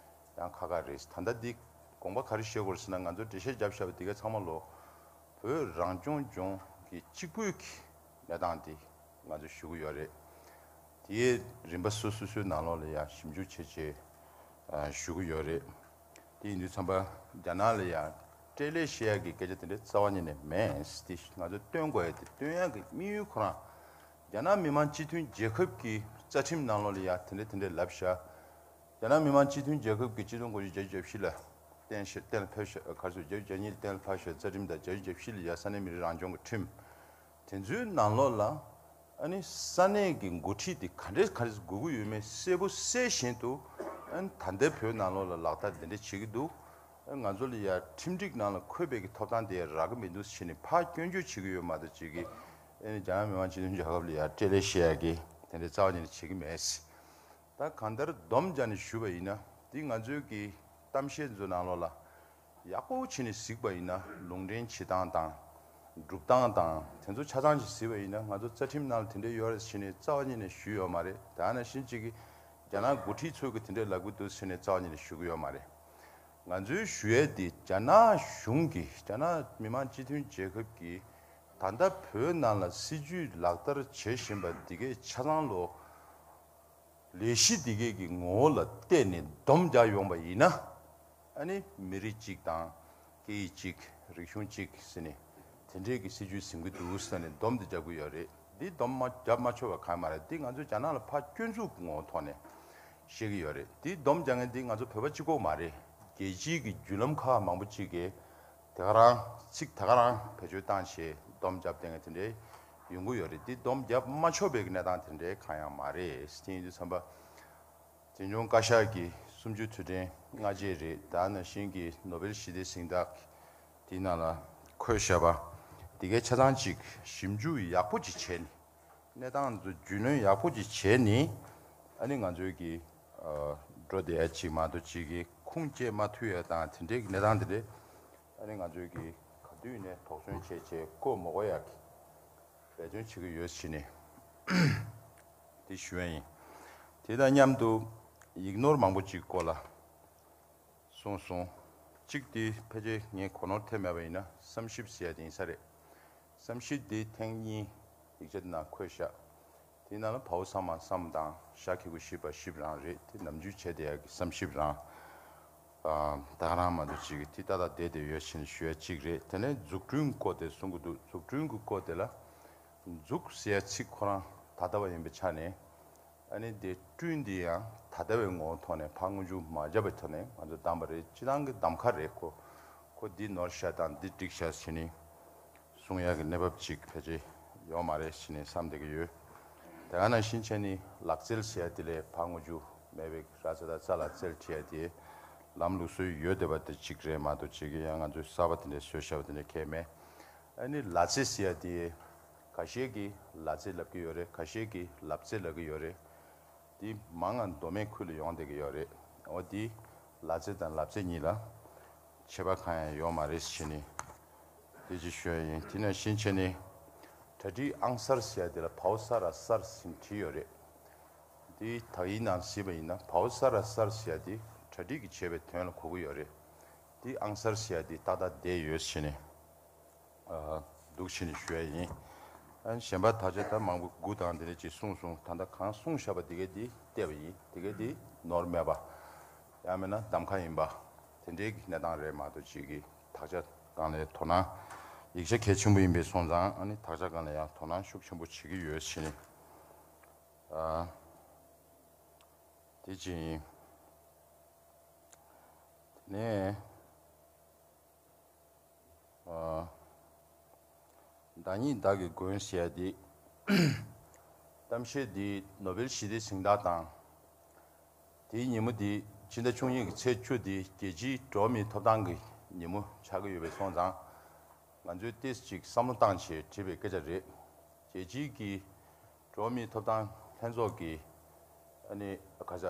ཡང་ཁག་ཁག་རེད། ད་ལྟ་འདི་དགོངས་པ་ག་རེ་བཞེས་དགོས་རེད་ཟེར་ན། ང་ཚོ་འགྲེལ་བཤད་བརྒྱབ་བཞག་པ་འདི་ག་ཚང་མ་ལོ་བོད་རང་སྐྱོང་ལྗོངས་ཀྱི་གཅིག་པུའི་གི་གནས་སྟངས་དེ་ང་ཚོས་ཞུ་གི་ཡོད་རེད། དེའི་རིམ་པ་སོ་སོ་སོའི་ནང་ལོགས་ལ་ཡང་ཞིབ་འཇུག་བྱས་བྱས་ཞུ་གི་ཡོད་རེད། དེ་ཡིན་དུས་ཙམ་པ་རྒྱ་ནག་ལ་ཡང་སྤྲེལ་ལད་བཤད་ཡག་གི་སྐད་ཆ་དེ་འདྲ་རྩ་བ་ཉིད་ནས་མེད། དེ་ང་ཚོས་སྟོན་དགོས་ཡ་དེ་སྟོན་ཡག་གི་དམིགས་ཡུལ་ཁོ་རང་རྒྱ་ནག་མི་དམངས་སྤྱི་མཐུན་རྒྱལ་ཁབ་ཀྱི་རྩ་ཁྲིམས་ནང་ལོགས་ལ་ཡང་དེ་འདྲ་དེ་འདྲ་ལབ་བཞག་རྒྱ་ནག་མི་དམངས་སྤྱི་མཐུན་རྒྱལ་ཁབ་ཀྱི་གཅིག་སྟོང་དགུ་བརྒྱ་བརྒྱད་ཅུ་གྱ་བཞི་ལ་གཏན་བཞག་གཏན་ལ་ཕབ་བཞག་ག་རེ་ཟེར། བརྒྱད་ཅུ་གྱ་གཉིས་ལ་གཏན་ལ་ཕབ་བཞག་རྩ་ཁྲིམས་དང་བརྒྱད་ཅུ་གྱ་བཞི་ལ་ཡ་ས་གནས་མི་རིགས་རང་སྐྱོང་གི་ཁྲིམས། དེ་ཚོའི་ནང་ལོགས་ལ་ཨ་ནི་ས་གནས་ཀྱི་འགོ་ཁྲིད་དེ་ག་འདྲས་ག་འདྲས་དགོས་ཀྱི་ཡོད་མེད་གསལ་པོ་གསལ་བཞིན་དུ་ཨ་ནི་ད་ལྟའི་བོད་ནང་ལོགས་ལ་ལག་བསྟར་དེ་འདྲས་བྱེད་ཀྱི་འདུག་ང་ཚོ་ལ་ཡ་ཁྲིམས་སྒྲིག་ནང་ལ་འཁོད་པའི་གི་ཐོབ་ཐང་དེ་རག་གི་མི་འདུག་ཟེར་ནས་ཕར་སྐྱོན་བརྗོད་བྱེད་ཀྱི་ཡོད་མ་གཏོགས་ཅིག་གི་ཨ་ནི་རྒྱ་ནག་མི་དམངས་སྤྱི་མཐུན་རྒྱལ་ཁབ་ལ་ཡ་སྤྲེལ་ལད་བཤད་ཡག་གི་དེ་འདྲས་རྩ་བ་ཉིད་ནས་བྱེད་ཀྱི་མེད། ད་གང་ལྟར་སྡོམ་སྦྱར་ནས་ཞུས་པ་ཡིན་ན་འདི་ང་ཚོའི་གི་གཏམ་བཤད་ཚོའི་ནང་ལོགས་ལ་ཡག་པོ་བྱས་ནས་གཟིགས་པ་ཡིན་ན་ལུང་འདྲེན་བྱེད་སྟངས་དང་སྒྲུབ་སྟངས་དང་དེ་ཚོ་ཆ་ཚང་ཞིག་གཟིགས་པ་ཡིན་ན་ང་ཚོ་རྩ་ཁྲིམས་ནང་ལ་དེ་འདྲ་ཡོད་རེད་ཟེར་ནས་རྩ་བ་ཉིད་ནས་ཞུས་ཡོད་མ་རེད། ད་ནང་བཞིན་གཅིག་གི་རྒྱ་ནག་འགོ་ཁྲིད་ཚོས་གི་དེ་འདྲ་ལབ་གི་འདུག་ཟེར་ནས་རྩ་བ་ཉིད་ནས་ཞུ་གི་ཡོད་མ་རེད། ང་ཚོའི་ཞུ་ཡས་དེ་རྒྱ་ནག་གཞུང་གིས་རྒྱ་ནག་མི་དམངས་སྤྱི་མཐུན་རྒྱལ་ཁབ་ཀྱིས་ད་ལྟ་བོད་ནང་ལ་སྲིད་ཇུས་ལག་བསྟར་བྱེད་བཞིན་པ་འདི་གའི་ཆ་ཚང་ལོ། ལས་གཞི་འདི་གའི་གི་ངོ་བོ་ལ་བལྟས་ནས་སྡོམ་རྒྱག་ཡོང་པ་ཡིན་ན། ཨ་ནི་མི་རིགས་གཅིག་དང་སྐད་ཡིག་གཅིག་རིག་གཞུང་གཅིག་ཟེར་ནས་དེ་འདྲའི་གི་སྲིད་ཇུས་འཛིན་གྱི་འདུག་ཟེར་ནས་སྡོམ་དེ་རྒྱབ་ཀྱི་ཡོད་རེད། འདི་སྡོམ་མ་རྒྱབ་མ་ཆོག་པ་གང་ཡང་མ་རེད། འདི་ང་ཚོས་རྒྱ་ནག་ལ་ཕར་སྐྱོན་འཛུགས་ཀྱི་ངོ་བོ་ཐོག་ནས་བཤད་ཀྱི་ཡོད་རེད། འདི་སྡོམ་རྒྱག་མཁན་འདི་ང་ཚོ་བོད་པ་གཅིག་པོ་མ་རེད། རྒྱལ་སྤྱིའི་གི་བརྒྱུད་ལམ་ཁག་མང་པོ་གཅིག་གིས་དེ་ག་རང་ཚིག་དེ་ག་རང་བེད་སྤྱོད་བཏང་བྱས་སྡོམ་རྒྱབ་བསྡད་མཁན་དེ་འདྲའི་ཡོང་གི་ཡོད་རེད། འདི་སྡོམ་རྒྱབ་མ་ཆོག་པའི་གནས་སྟངས་དེ་འདྲའི་གང་ཡང་མ་རེད། དེ་ཡིན་དུས་ཙམ་པ་འཛིན་སྐྱོང་བཀའ་ཤག་གི་གསུམ་བཅུའི་དུས་དྲན་སྔ་རྗེས་རེད། ད་ནང་བཞིན་གྱི་ནོ་བེལ་ཞི་བདེའི་གཟེངས་རྟགས་དེའི་ནང་ལ་འཁོད་བཞག་པ་དེ་གའི་ཆ་ཚང་ཅིག་ཞིབ་འཇུག་ཡག་པོ་ཅིག་བྱས་ནས། གནས་སྟངས་ཚོ་རྒྱུས་ལོན་ཡག་པོ་ཅིག་བྱས་ནས་ཨ་ནི་ང་ཚོའི་གི་ཨ་འགྲོ་བསྡད་ཡ་ཅིག་མ་གཏོགས་ཅིག་གི་ཁུངས་སྐྱེལ་མ་ཐུབ་ཡ་དང་དེ་འདྲའི་གི་གནས་སྟངས་དེ་འདྲས་ཨ་ནི་ང་ཚོའི་གི་ག་དུས་ནས་དོགས་ཟོན་བྱས་བྱས་བཀོད་མ་དགོས་ཡ་གི་འབད་བརྩོན་བྱེད་ཀྱི་ཡོད་ཟེར་ནས་དེ་ཞུ་ཡ་ཡིན། དེ་དང་མཉམ་དུ་ཡིག་ནོར་མང་པོ་ཅིག་སྐོར་ལ། གསུངས་སོང་། གཅིག་དེ་ཕལ་ཆེར་ངས་གོ་ནོར་ཐེབས་མེད་པ་ཡིན་ན་བསམ་ཞིབ་ཟེར་ཡ་དེ་ཡིན་ས་རེད། བསམ་ཞིབ་དེ་ཐེངས་གཉིས་ཡིག་ཆ་དེ་ནང་འཁོད་བཞག་དེའི་ནང་ལ་བའོ་ཚང་མ་བསམ་དང་ཤ་ཁེ་གུ་ཤི་པ་ཤིབ་རང་རེད། དེ་ནམ་རྒྱུན་བྱས་བསྡད་ཡ་གི་བསམ་ཞིབ་རང་། ཨ་ད་ག་རང་མ་གཏོགས་ཅིག་གི་དེ་ཏག་ཏག་བསྡད་བསྡད་ཡོད་ཕྱིན་ཞུ་ཡ་གཅིག་རེད། དེ་ནས་འཛུགས་སྐྲུན་སྐོར་དེ་གསུང་གི་འདུག་འཛུགས་སྐྲུན་གྱི་སྐོར་དེ་ལ། འཛུགས་ཟེར་ཡ་ཚིག་ཁོ་རང་ད་ལྟ་བ་ཡིན་པའི་ཆ་ནས། ཨ་ནི་དེ་བསྐྲུན་དེ་ཡང་ད་ལྟ་བའི་ངོ་བོ་ཐོག་ནས་ཕར་སྔོན་འཇུག་མ་བརྒྱབ་པའི་ཐོག་ནས་ང་ཚོ་བདམས་པ་རེད། སྤྱི་བཏང་གི་གདམ་ཁ་རེད། ཁོ་ཁོ་འདི་ནོར་ཤག་དང་འདི་འགྲིག་ཤག་ཟེར་ནས་གསུང་ཡག་གི་གནས་བབ་ཅིག་ཕལ་ཆེར་ཡོད་མ་རེད་ཟེར་ནས་བསམ་བསྡད་ཀྱི་ཡོད། དེ་ག་ནང་བཞིན་བྱས་ནས་ལག་རྩལ་ཟེར་ཡ་དེ་ལས་ཕར་སྔོན་འཇུག་མེད་པའི་ར་ས་དང་རྩ་ལག་རྩལ་བྲིས་ཡ་དེ་ལམ་ལུགས་སྲོལ་ཡོད་བསྡད་པ་དེ་གཅིག་རེད་མ་གཏོགས་ཅིག་གི་ཡང་ང་ཚོས་གསར་པ་དེ་འདྲ་བཟོས་བཞག་པ་དེ་འདྲ་གང་ཡང་མེད། ཨ་ནི་ལག་རྩལ་ཟེར་ཡ་དེ། ཁ་ཤས་ཀྱིས་ལག་རྩལ་ལབ་ཀྱི་ཡོད་རེད། ཁ་ཤས་ཀྱིས་ལབ་རྩལ་ལབ་ཀྱི་ཡོད་རེད། འདི་མང་ང་མདོ་སྨད་ཁུལ་ལ་ཡོང་བསྡད་ཀྱི་ཡོད་རེད། འོ་འདི་ལག་རྩལ་དང་ལབ་རྩལ་གཉིས་ལ་ཁྱད་པར་གང་ཡང་ཡོད་མ་རེད་ཟེར་ནས་དེ་ཅིག་ཞུ་ཡ་ཡིན། དེ་ནང་བཞིན་བྱས་ནས་གྲ་སྒྲིག་ཨང་གསར་ཟེར་ཡ་དེ་ལ་བའོ་ས་ར་གསར་ཟེར་བྲིས་ཡོད་རེད། འདི་དག་ཡིག་ནང་གཟིགས་པ་ཡིན་ན་བའོ་ས་ར་གསར་ཟེར་ཡ་དེ་གྲ་སྒྲིག་གི་བྱས་པའི་དོན་ལ་གོ་གི་ཡོད་རེད། འདི་ཨང་གསར་ཟེར་ཡ་དེ་ཏག་ཏག་བསྡད་ཡོད་ཟེར་ནས། འདུག་བྱས་ནས་ཞུ་ཡ་ཡིན། ཨ་ནི་གཞན་པ་དག་ཆ་ད་མང་པོ་དགུ་དང་དེ་འདྲ་ཅིག་གསུངས་སོང་། ད་ལྟ་གང་གསུངས་བཞག་པ་དེ་གས་དེ་བལྟས་པ་ཡིན། དེ་གས་དེ་ནོར་མེད་པ། ཡང་མིན་ན་གདམ་ཁ་ཡིན་པ། དེ་འདྲའི་གི་གནས་སྟངས་རེད་མ་གཏོགས་ཅིག་གི་དག་ཆ་སྒང་ལ་དོ་སྣང་ཡིག་ཆ་གལ་ཆེན་པོ་ཡིན་པའི་སོང་ཙང་། ཨ་ནི་དག་ཆ་སྒང་ལ་ཡང་དོ་སྣང་ཤུགས་ཆེན་པོ་བྱེད་ཀྱི་ཡོད་ཕྱིན། ཨ། དེ་ཅི་ཡིན། དེ་ནས། ཨ། བདག་ཉིད་བདག་གི་མགོན་ཟེར་ཡ་དེ། གཏམ་བཤད་འདི་ནོ་བེལ་ཞི་བདེའི་གཟེངས་རྟགས་དང་། དེའི་ཉིན་མོ་འདི་ཕྱི་ཟླ་བཅུ་གཉིས་ཀྱི་ཚེས་བཅུ་འདི་རྒྱལ་སྤྱིའི་འགྲོ་བ་མིའི་ཐོབ་ཐང་གི་ཉིན་མོ་ཆགས་ཀྱི་ཡོད་པའི་སོང་ཙང་། ང་ཚོས་ཏོག་ཙམ་ཅིག་བསམ་བློ་བཏང་བྱས་བྲིས་པའི་སྐད་ཆ་རེད། རྒྱལ་སྤྱིའི་གི་འགྲོ་བ་མིའི་ཐོབ་ཐང་ལྷན་ཚོགས་ཀྱི། ཨ་ནི་ག་ས་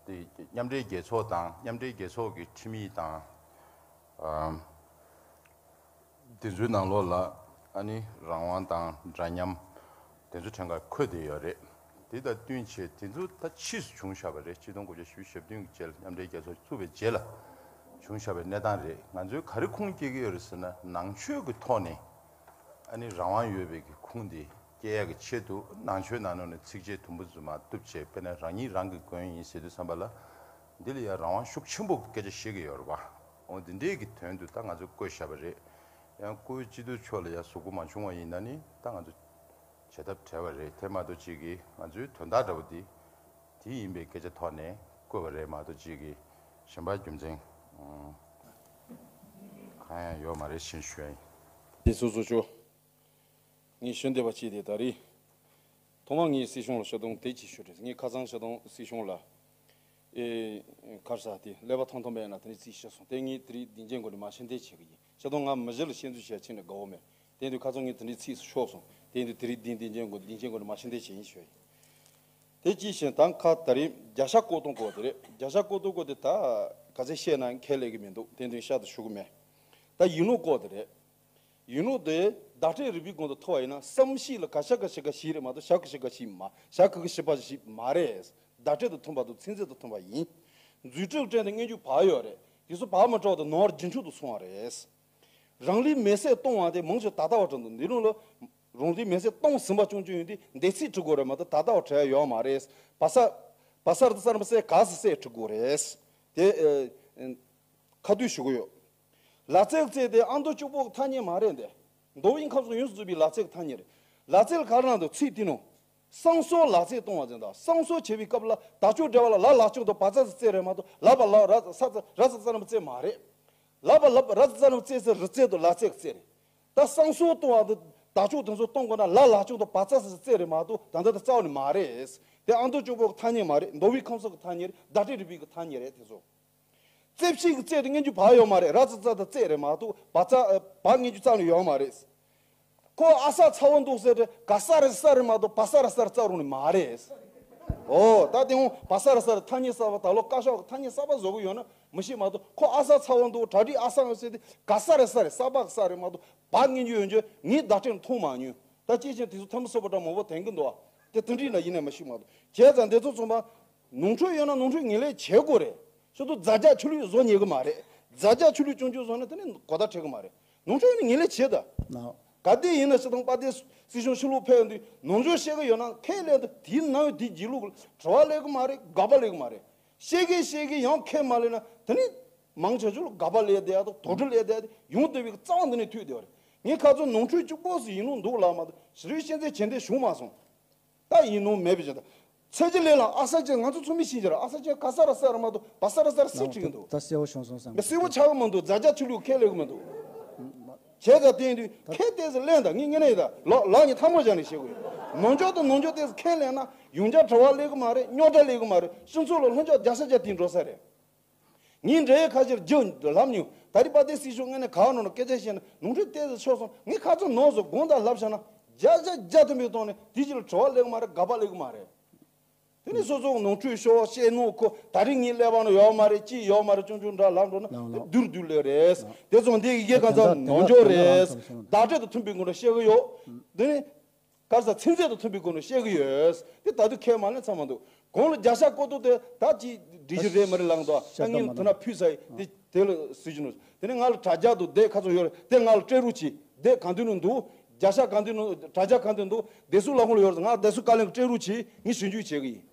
དེ་མཉམ་འབྲེལ་རྒྱལ་ཚོགས་དང་། མཉམ་འབྲེལ་རྒྱལ་ཚོགས་ཀྱི་ཁྲིམས་ཡིག་དང་། ཨམ། དེ་ཚོའི་ནང་ལོགས་ལ་ཨ་ནི་རང་དབང་དང་འདྲ་མཉམ་དེ་ཚོ་ཕྲན་ཁ་འཁོད་བསྡད་ཡོད་རེད། དེ་དང་བསྟུན་བྱས་དེ་ཚོ་ད་ཕྱིས་སུ་བྱུང་བཞག་པ་རེད། ཆིག་སྟོང་དགུ་བརྒྱ་བཞི་བཅུ་ཞེ་བདུན་གྱི་རྗེས་ལ་མཉམ་འབྲེལ་རྒྱལ་ཚོགས་བཙུགས་པའི་རྗེས་ལ་བྱུང་བཞག་པའི་གནས་སྟངས་རེད། ང་ཚོས་ག་རེ་ཁུངས་སྐྱེལ་གྱི་ཡོད་རེད་ཟེར་ན། ནང་ཆོས་ཀྱི་ཐོག་ནས་ཨ་ནི་རང་དབང་ཡོད་པའི་གི་ཁུངས་དེ་སྐྱེལ་ཡག་གི་ཆེད་དུ། ནང་ཆོས་ནང་ལོགས་ནས་ཚིགས་བཅད་དུམ་བུ་བརྫུས་མ་གཏུབ་བྱས། དཔེར་ན་རང་ཉིད་རང་གི་མགོན་ཡིན་ཟེར་དུས་ཙམ་པ་ལ། འདི་ལ་ཡང་རང་དབང་ཤུགས་ཆེན་པོ་སྐད་ཆ་བཤད་ཀྱི་ཡོད་རེད་པ། འོ་འདི་འདྲའི་གི་དོན་དུ་ད་ང་ཚོས་བཀོད་བཞག་པ་རེད། ཡང་བཀོད་སྤྱི་འཐུས་མཆོག་ལ་ཡང་གཟུགས་པོ་མ་བྱུང་བ་ཡིན་ན་ནི་ད་ང་ཚོ་བྱེད་ཐབས་བྲལ་བ་རེད། དེ་མ་གཏོགས་ཅིག་གི་ང་ཚོའི་དོན་དག་འདྲ་བོ་འདི་དེ་ཡིན་པའི་སྐད་ཆ་ཐོག་ནས་བཀོད་པ་རེད་མ་གཏོགས་ཅིག་གི་གཞན་པ་རྒྱུ་མཚན་གང་ཡང་ཡོད་མ་རེད་ཞེས་ཞུ་ཡ་ཡིན། དེ་སོ་སོ་ཆོ། ངས་ཞུ་འདོད་པ་ཅིག་དེ་ད་རེས་ཐོག་མར་ངས་སྲིད་གཞུང་ལ་ཞུ་དོན་དེ་ཅིག་ཞུ་དྲན། ངས་ཁ་སང་ཞུ་དོན་སྲིད་གཞུང་ལ། ཨེ། ག་རེ་ཟེར། དེ་ཀླད་པ་ཐང་ཐང་པའི་ནང་དེ་འདྲ་ཅིག་ཞུས་སོང་། དེ་ངས་དེ་རིང་སྡིངས་ཆའི་སྒང་ནས་མར་ཕྱིར་འཐེན་བྱེད་ཀྱི་ཡིན། ཞུ་དོན་ང་མི་གཞི་ལ་ཞུ་འཛུལ་བྱས་ཕྱིན་ནས་དགའ་བོ་མེད། དེ་དུས་ཁ་སང་ངས་དེ་འདྲའི་ཚིགས་སུ་ཤོར་སོང་། དེ་དུས་དེ་རིང་སྡིངས་སྡིངས་ཆའི་སྒང་། སྡིངས་ཆའི་སྒང་ནས་མར་ཕྱིར་འཐེན་བྱས་ཡིན་ཞུ་ཡིན། དེ་ཅི་ཞིག་དང་ཁ་ད་རེས་བརྒྱ་ཆ་བཀོད་གཏོང་སྐོར་དེ་རེད། བརྒྱ་ཆ་བཀོད་གཏོང་སྐོར་དེ་ད་ག་ཚོད་བཤད་ན་ཁས་ལེན་གྱི་མི་འདུག་དེ་དུས་ཤ་ཏུ་ཞུ་གི་མེད། ད་ཡིན་ནོ་སྐོར་དེ་རེད། ཡིན་ནོ་དེ་བརྡ་སྤྲོད་རིལ་བུའི་སྒང་དུ་ཐོབ་པ་ཡིན་ན། བསམ་ཤེས་ལ་ག་ཤ་ག་ཤ་ག་ཞིག་རེད་མ་གཏོགས་ཞ་གི་ཤ་ག་ཞིག་མ། ཞ་གི་གི་ཤི་པ་ཞིག་མ་རེད། བརྡ་སྤྲོད་དུ་ཐོན་པ་དང་ཚིག་མཛོད་དུ་ཐོན་པ་ཡིན། རྫུ་འཕྲུལ་སྤྲད་དེ་མངོན་གྱུར་བག་ཡོད་རེད། དེ་ཚོ་བག་མ་དྲོ་དང་ནོར་རྒྱུན་འཕྲོད་དུ་སོང་བ་རེད། རང་ལུས་མེ་སྲེག་གཏོང་བ་དེ་མང་ཆེ་ད་ལྟ་བར་དུ་འདི་ལུང་ལ། རང་ལུས་མེ་སྲེག་གཏོང་ཟིན་པ་ཅུང་ཅུང་ཡིན་དུས་འདས་ཚིག་འབྲི་དགོས་རེད་མ་གཏོགས་ད་ལྟ་བར་བྲལ་ཡོད་མ་རེད། བ་ས། བ་ས་ར་ཏ་ས་ར་མ་སེ་ག་ས་སེ་འབྲི་དགོས་རེད། དེ། ཨེ། ཁ་བསྡུས་ཞུ་གི་ཡོད། ལ་རྩེ་གི་རྩེ་དེ་ཨ་མདོ་གཅིག་པོ་གི་ཐ་སྙད་མ་རེད་དེ། མདོ་དབུས་ཁམས་གསུམ་ཡོངས་སུ་རྫོགས་པའི་ལ་རྩེ་གི་ཐ་སྙད་རེད། ལ་རྩེ་ལ་ག་རེ་ལབ་འདུག་ཚིག་དེ་ནང་། བསང་གསོལ་ལག་རྩེད་གཏོང་བ་ཟེར་འདུག་བསང་གསོལ་བྱེད་པའི་སྐབས་ལ་བརྡ་སྤྲོད་འབྲེལ་བ་ལ་ལ་ལག་ལྕགས་དང་བ་ཙ་ས་རྩེ་རེད་མ་གཏོགས་ལ་བ་ལ་ར་ས་ཙ་ར་ས་ཙ་ན་བ་རྩེ་མ་རེད། ལ་བ་ལ་བ་ར་ས་ཙ་ན་བ་རྩེ་ཟེར་རི་རྩེ་དང་ལ་རྩེ་གི་རྩེ་རེད། ད་བསང་གསོལ་གཏོང་བ་དང་བརྡ་སྤྲོད་དེ་ཚོ་གཏོང་དགོས་ན་ལ་ལག་ལྕགས་དང་བ་ཙ་ས་ས་རྩེ་རེད་མ་གཏོགས་ད་ལྟ་དེ་རྩ་བ་ནས་མ་རེད། དེ་ཨ་མདོ་གཅིག་པོ་གི་ཐ་སྙད་མ་རེད། མདོ་དབུས་ཁམས་གསུམ་གི་ཐ་སྙད་རེད། བརྡ་སྤྲོད་རིལ་བུའི་གི་ཐ་སྙད་རེད་དེ་ཚོ། རྩེ་ཕྱེད་ཀྱི་རྩེ་དེ་མངོན་གྱུར་བག་ཡོད་མ་རེད། ར་ཙ་ཙ་དང་རྩེ་རེད་མ་གཏོགས་བ་ཙ་བ་མངོན་གྱུར་རྩ་ནས་ཡོད་མ་རེད། ཁོ་ཨ་ས་ཚ་བོ་འདུག་ཟེར་ཏེ་ག་ས་རེད་ས་རེད་མ་གཏོགས་བ་ས་ར་ས་ར་རྩ་རུང་ནས་མ་རེད། ཨོ་ད་དེ་འོང་བ་ས་ར་ས་ར་ཐ་སྙད་གསར་པ་ད་ལོ་བཀའ་ཤག་གི་ཐ་སྙད་གསར་པ་བཟོ་གི་ཡོད་ན་མི་ཤེས་མ་གཏོགས་ཁོ་ཨ་ས་ཚ་བོ་འདུག་གྲ་སྒྲིག་ཨ་ས་ཡོད་ཟེར་ཏེ་ག་ས་རེད་ས་རེད་ས་པ་ག་ས་རེད་མ་གཏོགས་བ་མངོན་གྱུར་ཡོད་འགྱོད་ངས་བརྡ་སྤྲོད་མཐོང་མ་མྱོང་། ད་སྐྱེས་ཆེན་དེ་ཚོ་ཐ་མི་སོ་པ་འདྲ་མང་པོ་དེང་གི་འདུག་ཨ་དེ་དེ་འདྲ་ཡིན་ན་ཡིན་ནས་མི་ཤེས་མ་གཏོགས་བྱས་ཙང་དེ་ཚོ་ཚང་མ། ནོར་འཁྲུལ་ཡོད་ན་ནོར་འཁྲུལ་ངོས་ལེན་བྱེད་དགོས་རེད། ཞུ་དུ་རྫ་རྒྱ་ཆུ་ལུད་བཟོ་ཉེས་ཀྱི་མ་རེད། རྫ་རྒྱ་ཆུ་ལུད་ཆུང་ཆུང་བཟོ་ན་དེ་ནི་གོ་བརྡ་འཕྲོད་ཀྱི་མ་རེད། ནོར་འཁྲུལ་ཡོད་ན་ངོས་ལེན་བྱེད་ད། ལགས། ག་དེ་ཡིན་ན་ཞུ་དང་དཔལ་ལྡན་སྲིད་གཞུང་ཕྱི་ལོགས་ཕེབས་དུས་ནོར་འཁྲུལ་བཤད་ཀྱི་ཡོད་ན་ཁས་ལེན་དུ་དེའི་ནང་ཡོད་དེའི་རྗེས་ལུས་ཀྱི་དྲི་བ་སླེབས་ཀྱི་མ་རེད། དགག་པ་སླེབས་ཀྱི་མ་རེད། བཤད་ཀྱིན་བཤད་ཀྱིན་ཡང་ཁས་མ་ལེན་ན་དེ་ནི་མང་ཆེ་ཆོས་ལ་དགག་པ་སླེབས་བསྡད་ཡ་དང་དོགས་འདྲི་སླེབས་བསྡད་ཡ་དེ་ཡོང་བསྡད་པའི་རྩ་བ་འདི་ནས་ཐུག་བསྡད་པ་རེད། ངས་ཁ་ཚོན་ནོར་འཁྲུལ་གཅིག་པོ་ཟིག་ཡིན་ནོ་འདུག་ལ་མ་གཏོགས་ཞི་རུའི་ཤན་ཚད་ཇེ་འདེད་བྱུང་མ་སོང་། ད་ཡིན་ནོ་མེད་པའི་ཆེད་དུ། ཚེ་རྗེ་ལས་ལ་ཨ་ས་ཅན་ང་ཚོ་ཚོ་མི་ཤེས་ཀྱི་ར་ཨ་ས་ཅན་ག་ས་ར་ས་ར་མ་གཏོགས་བ་ས་ར་ས་ར་སེ་ཁྲིད་ཀྱི་འདུག་ད་གསལ་བོ་བྱུང་སོང་བསམ་གི། གསལ་བོ་ཆགས་ཀྱི་མི་འདུག་རྫ་རྒྱ་ཆུ་ལུད་ཁས་ལེན་གྱི་མི་འདུག་བྱས་ཙང་དེ་ཡིན་དུས་ཁས་ཏོག་ཙམ་ལེན་དང་ངས་ངས་ནས་ཡིན་ད་ལོ་ལག་གཉིས་ཐལ་མོ་སྦྱར་ནས་བཤད་དགོས་ཡོད། ནོར་འཁྲུལ་དང་ནོར་འཁྲུལ་ཏོག་ཙམ་ཁས་ལེན་ན་ཡོང་རྒྱུ་དྲི་བ་སླེབས་ཀྱི་མ་རེད། རྙོག་དྲ་སླེབས་ཀྱི་མ་རེད། སྤྱི་ཚོགས་ལ་ལྷིང་འཇགས་རྒྱག་ས་རྒྱག་དེ་འགྲོ་ས་རེད། ངས་འདྲ་ཡའི་ཁ་ཕྱིར་རྒྱུ་ལབ་མྱོང་། ད་རེས་དཔལ་ལྡན་སྲིད་གཞུང་ངོས་ནས་ག་བ་ནང་ལ་སྐད་ཆ་བཤད་ན་ནོར་འཁྲུལ་ཏོག་ཙམ་ཤོར་སོང་། ངས་ཁ་ཚོན་ནོར་སོང་དགོངས་དག་ལབ་བཞག་ན་བརྒྱ་ཆ་བརྒྱ་མཐུན་པའི་ཐོག་ནས་དེ་ཕྱིར་དྲི་བ་སླེབས་ཀྱི་མ་རེད། དགག་པ་སླེབས་ཀྱི་མ་རེད། དེ་ནས་སོ་སོ་ནོར་འཁྲུལ་ཤོར་བཤད་ནོར་ཁོ་ད་རེས་ངའི་ཀླད་པ་ནང་ཡོད་མ་རེད་ཅི་ཡོད་མ་རེད་ཅུང་ཅུང་འདྲ་ལབ་འགྲོ་ན་ལགས་ལགས། དེ་བསྡུར་བསྡུར་ལས་རེད། ལགས། དེ་ཚོ་འདི་ཡི་གེ་གང་ཚང་ད་དེ་ནོར་འདྲ་འཇོག་དེ་འདྲ་རེད། ལགས་སོ་སོ། བརྡ་སྤྲོད་དང་མཐུན་པའི་སྒོ་ནས་བཤད་གི་ཡོད། དེ་ནས་ག་རེ་ཟ་ཚིག་མཛོད་དང་མཐུན་པའི་སྒོ་ནས་བཤད་གི་ཡོད། དེ་ད་དུང་ཁས་མ་ལེན་ཚར་མ་འདུག་གོང་ལ་བརྒྱ་ཤ་བཀོད་འདུག་དེ་ད་ཅི་སྒྲིག་གཞི་རེད་མ་རེད་ལབ་འདུག་ད་ངས་དོ་སྣང་ཕུལ་ཚར་ཡིན། དེ་དེ་ལ་སྲིད་གཞུང་ནོར་དེ་ནས་ང་ལ་དྲ་རྒྱ་དང་དེ་ཁ་ཚོན་ཡོད་རེད། དེ་ང་ལ་སྤྲད་རོགས་གྱིས། དེབ་གང་དུས་ནང་འདུག་བརྒྱ་ཆ་གང་དུས་ནང་དྲ་རྒྱ་གང་དུ་འདུག་བདེ་སྲུང་ལས་ཁུངས་ལ་ཡོད་རེད། ང་བདེ་སྲུང་བཀའ་བློན་གྱི་སྤྲད་རོགས་གྱིས། ངས་ཞིབ་འཇུག་བྱེད་གི་ཡིན།